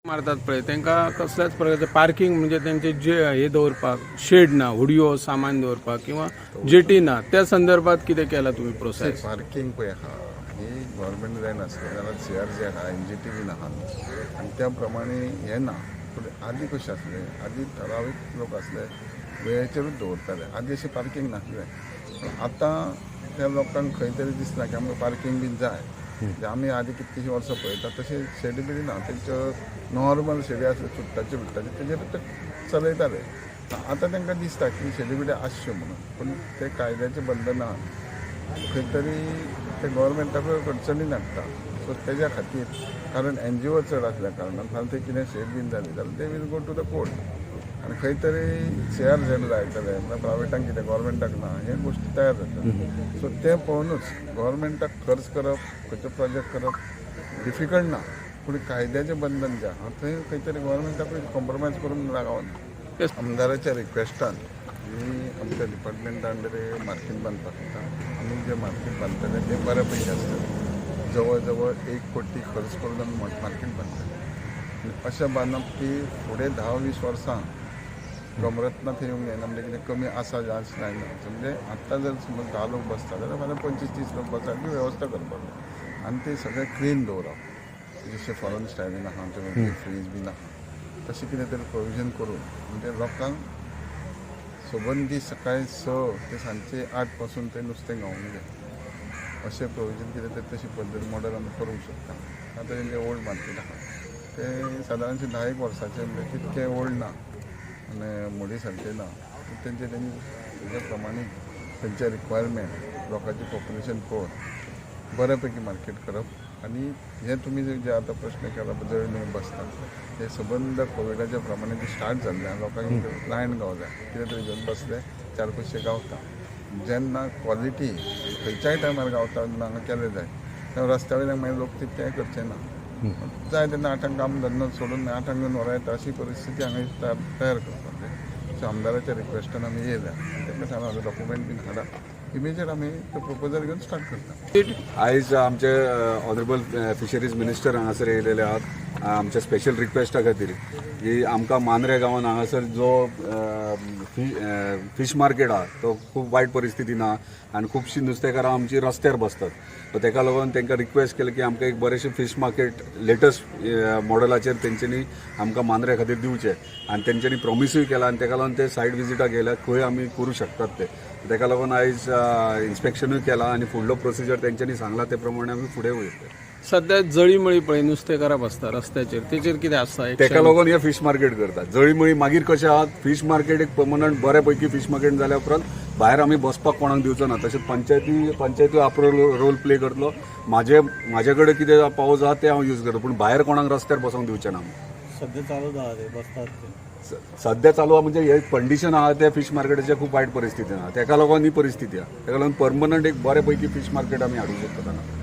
मारतात पळय, तांकां कसल्याच प्रकारचें पार्किंग, म्हणजे तेंचे जे हे दवरपाक शेड ना, होडयो सामान दवरपाक किंवा जेटी ना. त्या संदर्भात कितें केलां तुमी प्रोसेस? पार्किंग पळय आहा, ही गव्हर्मेंट जायना आसली जाल्यार सीआरजी आहा, एनजीटी बीन आहा आनी त्या प्रमाणे हें ना. पूण आदी कशें आसलें, आदी ठरावीक लोक आसले, वेळेचेरूच दवरताले. आदी अशें पार्किंग नासलें, पूण आतां त्या लोकांक खंय तरी दिसना की आमकां पार्किंग बीन जाय. म्हणजे आमी आदी कितलींशीं वर्सां पळयता, तशें शेडी बिडी ना. तेंच्यो नॉर्मल शेडी आसल्यो, चुट्टाच्यो बिट्टाच्यो, तेजेर ते चलयताले. आतां तांकां दिसता की शेडी बिडी आसच्यो म्हणून, पूण ते कायद्याचें बंधनां खंय तरी ते गव्हर्मेंटाकूय अडचणीन हाडटा. सो तेज्या खातीर, कारण एनजीओ चड आसल्या कारणान फाल्यां ते कितें शेड बीन जाली जाल्यार they will go to the court आनी खंय तरी सीआरझेड लायतले म्हळ्यार प्रायवेटांक कितें, गव्हर्मेंटाक ना, हे गोश्टी तयार जाता. सो तें पळोवनूच गव्हर्मेंटाक खर्च करप, खंयचो प्रोजेक्ट करप डिफिकल्ट ना, पूण कायद्याचें बंधन जें आहा थंय खंय तरी गव्हर्मेंटाकूय कॉम्प्रोमायज करूंक गावना. आमदाराच्या रिक्वेस्टान आमी आमच्या डिपार्टमेंटा अंडर मार्केट बांदपाक वता. आमी जें मार्केट बांदतले तें बऱ्या पैकी आसतलें. जवळ जवळ 1 कोटी खर्च करून आमी मार्केट बांदतले आनी अशें बांदप की फुडें 10-20 वर्सां कमरत ना, थंय येवंक जायना. म्हणजे कितें कमी आसा, जास्त जायना. म्हणजे आत्तां जर समज 10 लोक बसता जाल्यार फाल्यां 25-30 लोक बसपाची वेवस्था करपाक जाय आनी ते सगळें क्लीन दवरप. जशें फॉरन स्टायलीन आहा, आमचे फ्रीज बीन आहा, तशें कितें तरी प्रोविजन करून म्हणजे लोकांक सबंद दीस सकाळी 6 ते सांजचे 8 पासून ते नुस्तें गावूंक जाय, अशें प्रोविजन कितें तरी तशी पद्दत मॉडल आमी करूंक शकता. आतां तेंचे ओल्ड मार्केट आहा, ते सादारणशें 10 एक वर्साचें, म्हणजे तितकें ओल्ड ना आनी मोडी सारकें ना. तेंचे तेंचे तेज्या प्रमाणे तेंचे रिक्वायरमेंट, लोकांचें पॉप्युलेशन पळोवन बऱ्या पैकी मार्केट करप. आनी हे तुमी जे आतां प्रश्न केला, जळी बसता, हे सबंद कोविडाच्या प्रमाणे ते स्टार्ट जाल्ले. लोकांक लायन गावल्या, कितें तरी घेवन बसले, चार पयशे गावता. जेन्ना क्वॉलिटी खंयच्याय टायमार गावता हांगा केलें जाय, तेन्ना रस्त्या वयल्यान मागीर लोक तितकें करचे ना. जाय तेन्ना 8ांक काम धंदो सोडून 8ांक येवन व्हरा येता, अशी परिस्थिती हांगा तयार करपाक जाय. सो आमदाराच्या रिक्वेस्टान आमी येयल्या. तांकां सांगलां, डॉक्युमेंट बीन हाडा, इमिजिएट आमी तो प्रपोजल घेवन स्टार्ट करता. आयज आमचे ऑनरेबल फिशरीज मिनिस्टर हांगासर येयलेले आहात आमच्या स्पेशल रिक्वेस्टा खातीर की आमकां मांद्रे गांवान हांगासर जो फीश मार्केट आहा तो खूब वायट परिस्थितीन आहा आनी खुबशीं नुस्तेकारां आमची रस्त्यार बसतात. सो तेका लागून तांकां रिक्वेस्ट केलें की आमकां एक बरेंशें फीश मार्केट लेटस्ट मॉडलाचेर तेंच्यांनी आमकां मांद्रे खातीर दिवचें आनी तेंच्यांनी प्रॉमिसूय केला आनी तेका लागून ते सायट विजिटाक गेल्या, खंय आमी करूं शकतात ते. तेका लागून आयज इन्स्पेक्शनूय केला आनी फुडलो प्रोसिजर तेंच्यांनी सांगला ते प्रमाणे आमी फुडें वयतले. सध्या जळीमळी पळय नुस्तेकारां बसता रस्त्याचेर, तेचेर कितें आसता action? तेका लागून हे फीश मार्केट करतात. जळीमळी मागीर कशें आहा, फीश मार्केट एक परमनंट बऱ्या पैकी फीश मार्केट जाल्या उपरांत भायर आमी बसपाक कोणाक दिवचो ना. तशेंच पंचायती आपलो रोल प्ले करतलो. म्हाजे कडेन कितें पावस आहा ते हांव यूज करता, पूण भायर कोणाक रस्त्यार बसोंक दिवचे ना आमी. सध्या चालू आहा ते बसतात ते? सध्या चालू आहा, म्हणजे हे कंडिशन आहा ते फीश मार्केटाचे खूब वायट परिस्थिती आहा. तेका लागून ही परिस्थिती आहा. तेका लागून परमनंट एक बऱ्या पैकी फीश मार्केट आमी हाडूंक शकता हांगा.